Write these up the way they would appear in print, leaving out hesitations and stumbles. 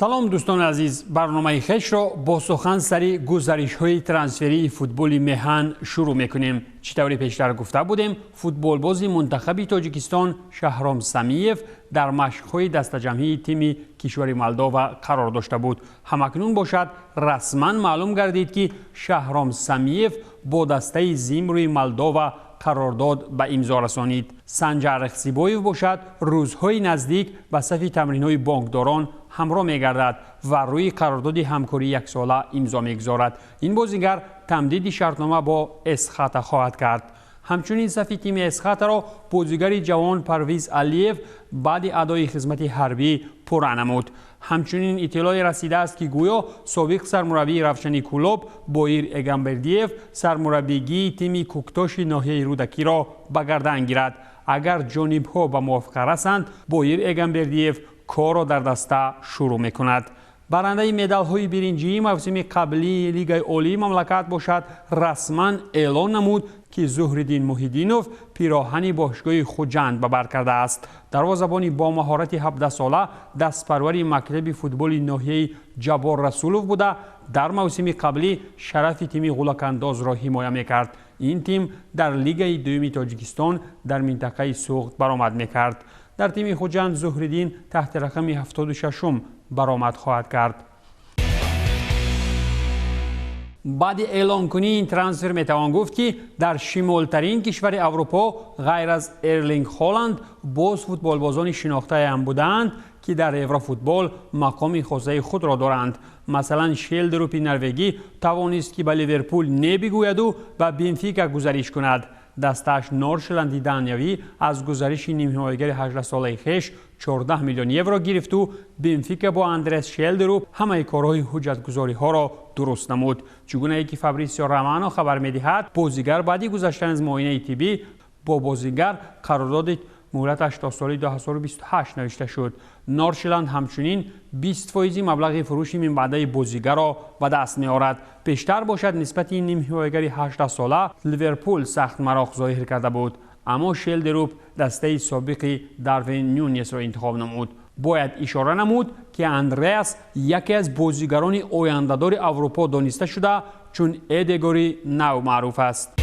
Салом, дӯстони азиз. Барномаи хешро бо сухан сари гузаришҳои трансферии футболи меҳан шурӯъ мекунем. Чӣ тавре пештар гуфта будем, футболбози мунтахаби Тоҷикистон Шаҳром Самиев дар машқҳои дастаҷамъии тими кишвари Молдова қарор дошта буд. Ҳамакнун бошад, расман маълум гардид, ки Шаҳром Самиев бо дастаи Зимбруи Молдова қарордод ба имзо расонид. Санҷар Рехсибоев бошад, рӯзҳои наздик ба сафи тамринҳои бонкдорон ҳамроҳ мегардад ва рӯи қарордоди ҳамкории яксола имзо мегузорад. Ин бозигар тамдиди шартнома бо Эсхата хоҳад кард. Ҳамчунин сафи тими Эсхатаро бозигари ҷавон Парвиз Алиев баъди адои хизмати ҳарбӣ пурра намуд. Ҳамчунин иттилоъе расидааст, ки гӯё собиқ сармураббии Равшани Кӯлоб Боир Эгамбердиев сармураббигии тими Кӯктоши ноҳияи Рӯдакиро ба гардан гирад. Агар ҷонибҳо ба мувофиқа расанд, Боир Эгамбердиев корро дар даста шурӯъ мекунад. Барандаи медалҳои биринҷии мавсими қаблии Лигаи олии мамлакат бошад, расман эълон намуд, ки Зуҳриддин Муҳиддинов пироҳани бошгоҳи Хуҷанд ба бар кардааст. Дарвозабони бо маҳорати 17сола дастпарвари мактаби футболи ноҳияи Ҷаббор Расулов буда, дар мавсими қаблӣ шарафи тими ғулакандозро ҳимоя мекард. Ин тим дар Лигаи дуюми Тоҷикистон дар минтақаи Суғд баромад мекард. Дар тими Хуҷанд Зуҳриддин таҳти рақами 76-ум баромад хоҳад кард. Баъди эълонкунии ин трансфер метавон гуфт, ки дар шимолтарин кишвари Аврупо ғайр аз Эрлинг Холанд боз футболбозони шинохтаеам будаанд, ки дар еврофутбол мақоми хосаи худро доранд. Масалан, Шелдерупи норвегӣ тавонист, ки ба Ливерпул не бигӯяду ба Бенфика гузариш кунад. Дастааш Норшеланди даниявӣ аз гузариши нимҳимоягари 18-солаи хеш 14 миллион евро гирифту Бенфика бо Андрес Шелдеруп ҳамаи корҳои ҳуҷҷатгузориҳоро дуруст намуд. Чӣ гунае ки Фабрисио Романо хабар медиҳад, бозигар баъди гузаштан аз муоинаи тиббӣ бо бозигар қарордоди муҳлаташ то соли 2028 навишта шуд. Норшеланд ҳамчунин 20 фоизи маблағи фурӯши минбаъдаи бозигарро ба даст меорад. Пештар бошад, нисбати нимҳимоягари 18сола Ливерпул сахт мароқ зоҳир карда буд, аммо Шелдеруп дастаи собиқи Дарвин Нюнесро интихоб намуд. Бояд ишора намуд, ки Андреас яке аз бозигарони ояндадори Аврупо дониста шуда, чун Эдегори нав маъруф аст.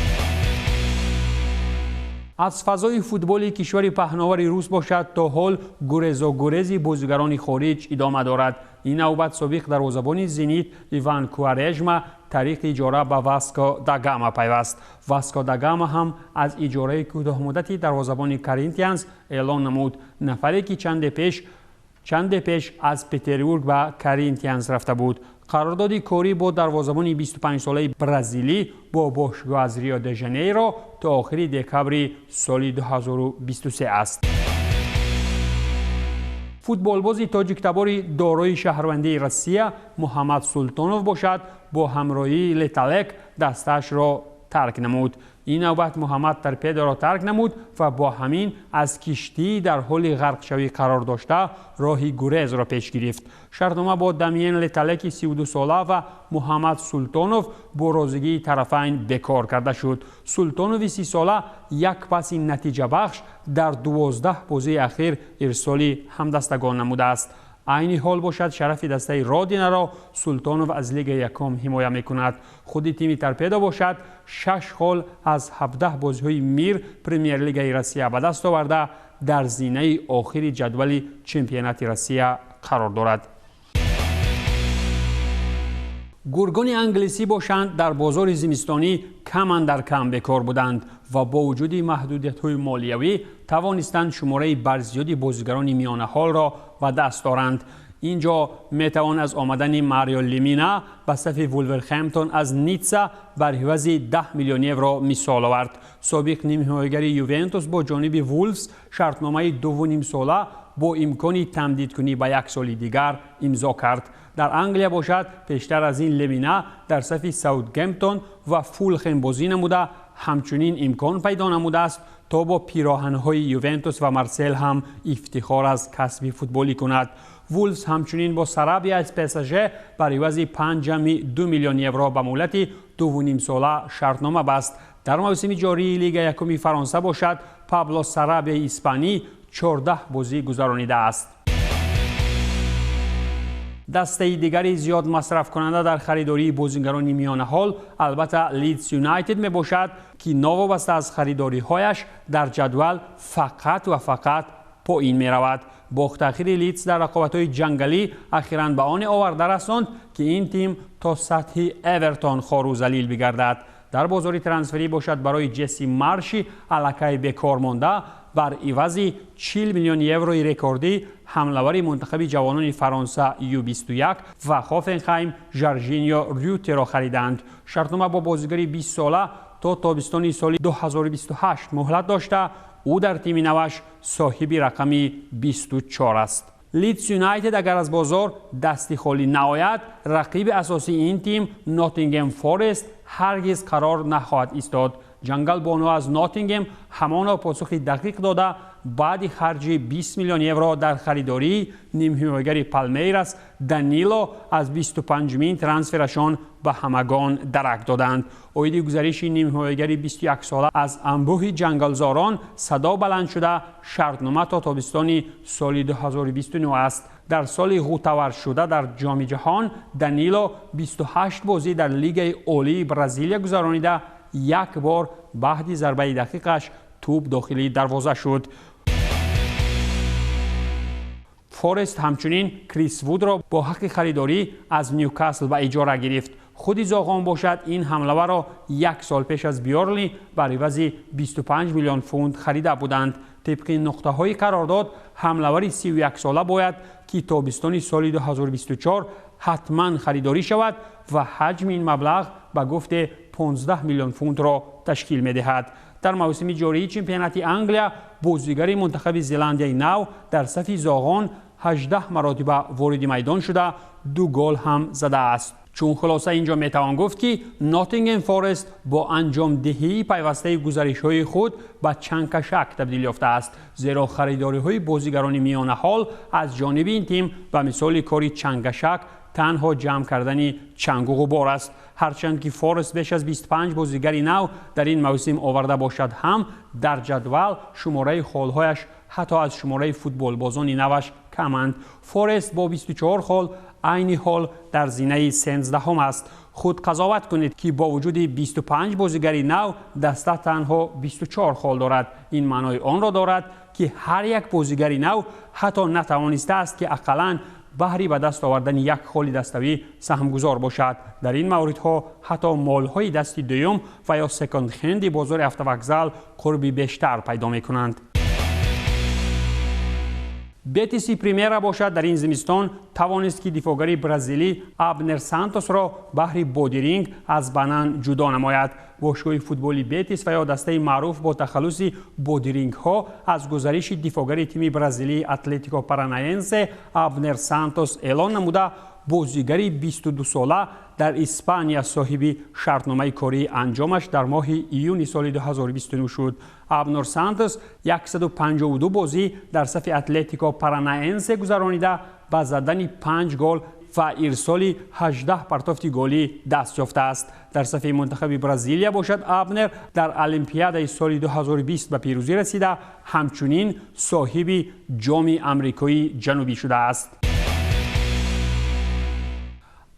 Аз фазои футболи кишвари паҳновари рус бошад, то ҳол гурезогурези бозигарони хориҷ идома дорад. Ин навбат собиқ дарвозабони Зенит Иван Куарежма тариқи иҷора ба Васко да Гама пайваст. Васко да Гама ҳам аз иҷораи кӯтоҳмуддати дарвозабони Коринтианс эълон намуд, нафаре ки чанде пеш аз Петербург ба Коринтианс рафта буд. Қарордоди корӣ бо дарвозабони 25-солаи бразилӣ бо бошгоҳ аз Рио де Жанейро то охири декабри соли 2023 аст. Футболбози тоҷиктабори дорои шаҳрвандии Россия Муҳаммад Султонов бошад, бо ҳамроҳии Леталек дастаашро тарк намуд. Ин навбат Муҳаммад Торпедоро тарк намуд ва бо ҳамин аз киштии дар ҳоли ғарқшавӣ қарор дошта роҳи гурезро пеш гирифт. Шартнома бо Дамиен Леталеки 32сола ва Муҳаммад Султонов бо розигии тарафайн бекор карда шуд. Султонови 30сола як паси натиҷабахш дар 12 бозии ахир ирсоли ҳамдастагон намудааст. Айни ҳол бошад, шарафи дастаи Родинаро Султонов аз Лигаи якум ҳимоя мекунад. Худи тими Торпедо бошад, шаш хол аз 17 бозиҳои мир Премер-лигаи Россия ба даст оварда, дар зинаи охири ҷадвали чемпионати Россия қарор дорад. Гургони англисӣ бошанд, дар бозори зимистонӣ камандар кам бекор буданд ва бо вуҷуди маҳдудиятҳои молиявӣ тавонистанд шумораи барзиёди бозигарони миёнаҳолро ба даст доранд. Ин ҷо метавон аз омадани Марио Лемина ба сафи Вулверхэмптон аз Ницца бар ҳивази 10 миллион евро мисол овард. Собиқ нимҳимоягари Ювентус бо ҷониби Вулфс шартномаи дувунимсола бо имкони тамдидкунӣ ба як соли дигар имзо кард. Дар Англия бошад, пештар аз ин Лемина дар сафи Саутгемптон ва Фулхем бозӣ намуда, ҳамчунин имкон пайдо намудааст, то бо пироҳанҳои Ювентус ва Марсел ҳам ифтихор аз касби футболӣ кунад. Вулфс ҳамчунин бо Сарабия аз ПСЖ бар ивази 5,2 миллион евро ба муҳлати дувунимсола шартнома баст. Дар мавсими ҷории Лига якуми Фаронса бошад, Пабло Сарабияи испанӣ 14 бозӣ гузаронидааст. Дастаи дигари зиёд масрафкунанда дар харидории бозигарони миёнаҳол албатта Лидс Юнайтед мебошад, ки новобаста аз харидориҳояш дар ҷадвал фақат ва фақат поин меравад. Бохтаъхири Лидс дар рақобатҳои ҷангалӣ ахиран ба оне оварда расонд, ки ин тим то сатҳи Эвертон хору залил бигардад. Дар бозори трансферӣ бошад, барои Ҷесси Марши аллакай бекор монда бар ивази 40 миллион еврои рекордӣ ҳамлавари мунтахаби ҷавонони Фаронса Ю21 ва Хофенхайм Жоржиньо Рютеро хариданд. Шартнома бо бозигари 20 сола то тобистони соли 2028 муҳлат дошта, ӯ дар тими наваш соҳиби рақами 24 аст. Лидс Юнайтед агар аз бозор дасти холӣ наояд, рақиби асосии ин тим Ноттингем Форест ҳаргиз қарор нахоҳад истод. Ҷангалбону аз Ноттингем ҳамоно посухи дақиқ дода, баъди харҷи 20 миллион евро дар харидории нимҳимоягари Палмейрас Данило аз 25-мин трансферашон ба ҳамагон дарак доданд. Оиди гузариши нимҳимоягари 21-сола аз анбӯҳи ҷангалзорон садо баланд шуда, шартнома то тобистони соли 2029 аст. Дар соли ғӯтаваршуда дар Ҷоми ҷаҳон Данило 28 бозӣ дар Лигаи Олии Бразилия гузаронида, як бор баъди зарбаи дақиқаш тӯб дохили дарвоза шуд. Форест ҳамчунин Крис Вудро бо ҳаққи харидорӣ аз Ньюкасл ба иҷора гирифт. Худи зоғон бошад, ин ҳамлаваро як сол пеш аз Бёрнли бар ивази 25 миллион фунт харида буданд. Тибқи нуқтаҳои қарордод, ҳамлавари 31-сола бояд ки тобистони соли 2024 ҳатман харидорӣ шавад ва ҳаҷми ин маблағ ба гуфте 15 миллион фунтро ташкил медиҳад. Дар мавсими ҷории чемпионати Англия бозигари мунтахаби Зеландияи Нав дар сафи зоғон 18 маротиба вориди майдон шуда, 2 гол ҳам задааст. Чун хулоса инҷо метавон гуфт, ки Ноттингем Форест бо анҷомдиҳии пайвастаи гузаришҳои худ ба чангкашак табдил ёфтааст, зеро харидориҳои бозигарони миёнаҳол аз ҷониби ин тим ба мисоли кори чангкашак танҳо ҷамъ кардани чангу ғубор аст. Ҳарчанд ки Форест беш аз 25 бозигари нав дар ин мавсим оварда бошад ҳам, дар ҷадвал шумораи холҳояш ҳатто аз шумораи футболбозони наваш каманд. Форест бо 24 хол айни ҳол дар зинаи 13-ҳум аст. Худ қазоват кунед, ки бо вуҷуди 25 бозигари нав даста танҳо 24 хол дорад. Ин маънои онро дорад, ки ҳар як бозигари нав ҳатто натавонистааст, ки ақаллан баҳри ба даст овардани як холи даставӣ саҳмгузор бошад. Дар ин мавридҳо ҳатто молҳои дасти дуюм ва ё секонд-хенди бозори автовокзал қурби бештар пайдо мекунанд. Бетиси Примера бошад, дар ин зимистон тавонист, ки дифоъгари бразилӣ Абнер Сантосро баҳри бодиринг аз банан ҷудо намояд. Бошгоҳи футболи Бетис ва ё дастаи маъруф бо тахаллуси бодирингҳо аз гузариши дифоъгари тими бразилии Атлетико Паранаенсе Абнер Сантос эълон намуда, бозигари 22-сола дар Испания соҳиби шартномаи кории анҷомаш дар моҳи июни соли 2029 шуд. Абнер Сантос 152 бозӣ дар сафи Атлетико Паранаенсе гузаронида, ба задани 5 гол ва ирсоли 18 партофти голӣ даст ёфтааст. Дар сафи мунтахаби Бразилия бошад, Абнер дар Олимпиадаи соли 2020 ба пирӯзӣ расида, ҳамчунин соҳиби Ҷоми Амрикои Ҷанубӣ шудааст.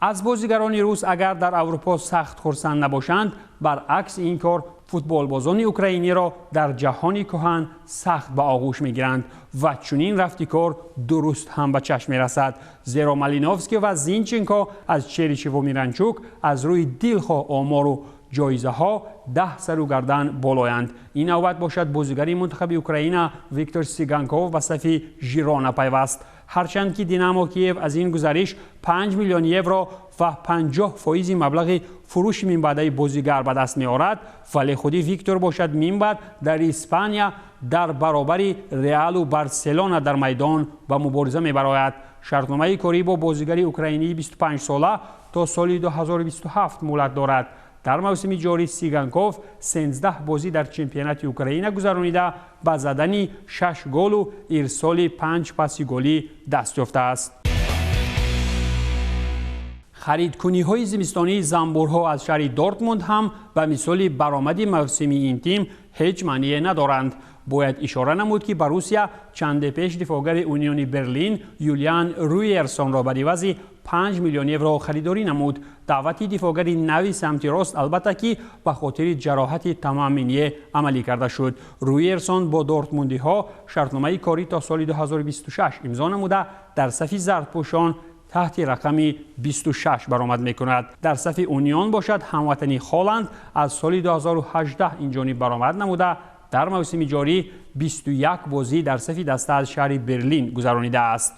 Аз бозигарони рус агар дар Аврупо сахт хурсанд набошанд, баръакс ин кор футболбозони украиниро дар ҷаҳони кӯҳан сахт ба оғӯш мегиранд ва чунин рафти кор дуруст ҳам ба чашм мерасад, зеро Малиновский ва Зинченко аз Черишеву Миранчук аз рӯи дилхоҳ омору ҷоизаҳо 10 сару гардан болоянд. Ин навбат бошад, бозигари мунтахаби Украина Виктор Сиганков ба сафи Жирона пайваст. Ҳарчанд ки Динамо Киев аз ин гузариш 5 миллион евро ва 50% маблағи фурӯши минбаъдаи бозигар ба даст меорад, вале худи Виктор бошад минбаъд дар Испания дар баробари Реалу Барселона дар майдон ба мубориза мебарояд. Шартномаи корӣ бо бозигари украинии 25-сола то соли 2027 муҳлат дорад. Дар мавсими ҷорӣ Сиганков 13 бозӣ дар чемпионати Украина гузаронида, ба задани 6 голу ирсоли 5 паси голӣ даст ёфтааст. Харидкуниҳои зимистонии занбурҳо аз шаҳри Дортмунд ҳам ба мисоли баромади мавсими ин тим ҳеҷ маъние надоранд. Бояд ишора намуд, ки Борусия чанде пеш дифоъгари Униони Берлин Юлиан Руерсонро бар ивази 5 миллион евро харидорӣ намуд. Даъвати дифоъгари нави самти рост, албатта, ки ба хотири ҷароҳати Тома Мюнье амалӣ карда шуд. Руйерсон бо дортмундиҳо шартномаи корӣ то соли 2026 имзо намуда, дар сафи зардпӯшон таҳти рақами 26 баромад мекунад. Дар сафи Унион бошад, ҳамватани Холанд аз соли 2018 инҷониб баромад намуда, дар мавсими ҷорӣ 21 бозӣ дар сафи даста аз шаҳри Берлин гузаронидааст.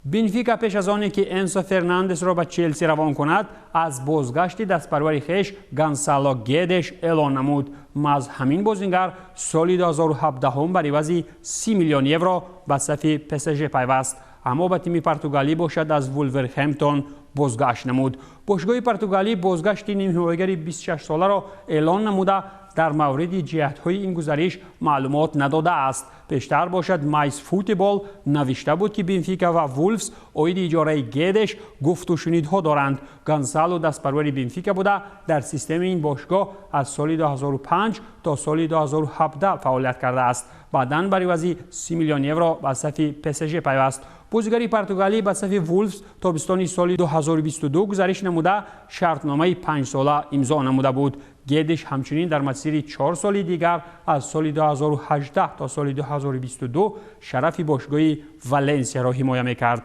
Бенфика пеш аз оне ки Энсо Фернандесро ба Челси равон кунад, аз бозгашти дастпарвари хеш Гонсало Гедеш эълон намуд. Маҳз ҳамин бозингар соли 2017 бар ивази 30 миллион евро ба сафи ПСЖ пайваст, аммо ба тими португалӣ бошад аз Вулверхемптон бозгашт намуд. Бошгоҳи португалӣ бозгашти нимҳимоягари 26-соларо эълон намуда, дар мавриди ҷиҳатҳои ин гузариш маълумот надодааст. Пештар бошад, Майс Футбол навишта буд, ки Бенфика ва Вулфс оиди иҷораи Гедеш гуфтушунидҳо доранд. Гонсало дастпарвари Бенфика буда, дар системаи ин бошгоҳ аз соли 2005 то соли 2017 фаъолият кардааст. Баъдан бар ивази 30 миллион евро ба сафи ПСЖ пайваст. Бозигари португалӣ ба сафи Вулфс тобистони соли 2022 гузариш намуда, шартномаи 5-сола имзо намуда буд. Гедиш ҳамчунин дар масири 4 соли дигар аз соли 2018 то соли 2022 шарафи бошгоҳи Валенсияро ҳимоя мекард.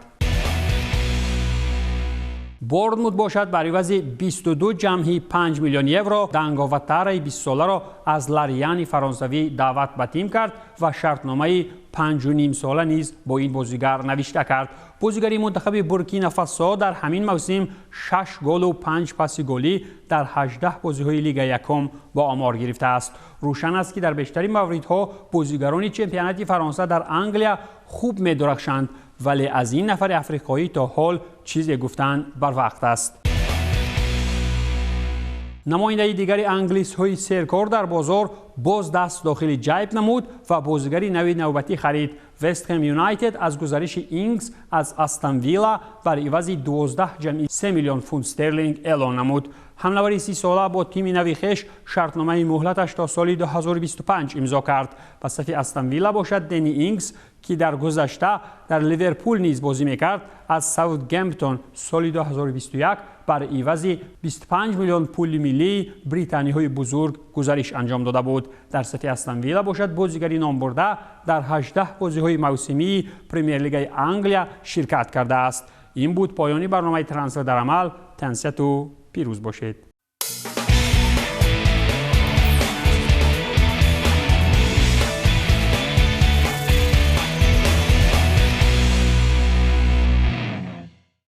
Борнмут бошад, бар ивази 22,5 миллион евро Данго Ватараи 20-соларо аз Ларияни фаронсавӣ даъват ба тим кард ва шартномаи 5,5-сола низ бо ин бозигар навишта кард. Бозигари мунтахаби Буркина Фасо дар ҳамин мавсим 6 голу 5 паси голӣ дар 18 бозиҳои Лига якум ба омор гирифтааст. Рӯшан аст, ки дар бештари мавридҳо бозигарони чемпионати Фаронса дар Англия хуб медурахшанд, вале аз ин нафари африқоӣ то ҳол чизе гуфтан барвақт аст. Намояндаи дигари англисҳои серкор дар бозор боз даст дохили ҷайб намуд ва бозигари нави навбатӣ харид. Вестхэм Юнайтед аз гузариши Ингс аз Астон Вилла бар ивази 12,3 миллион фунт стерлинг эълон намуд. Ҳамлавари 30-сола бо тими нави хеш шартномаи муҳлаташ то соли 2025 имзо кард. Ба сафи Астон Вилла бошад, Дени Ингс, ки дар гузашта дар Ливерпул низ бозӣ мекард, аз Саутгемптон соли 2021 бар ивази 25 миллион пули миллии Британиҳои Бузург гузариш анҷом дода буд. Дар сафи Астон Вилла бошад, бозигари номбурда дар 18 бозиҳои мавсимии Премер-лигаи Англия ширкат кардааст. Ин буд поёни барномаи Трансфер дар амал. Тансияту пирӯз бошед.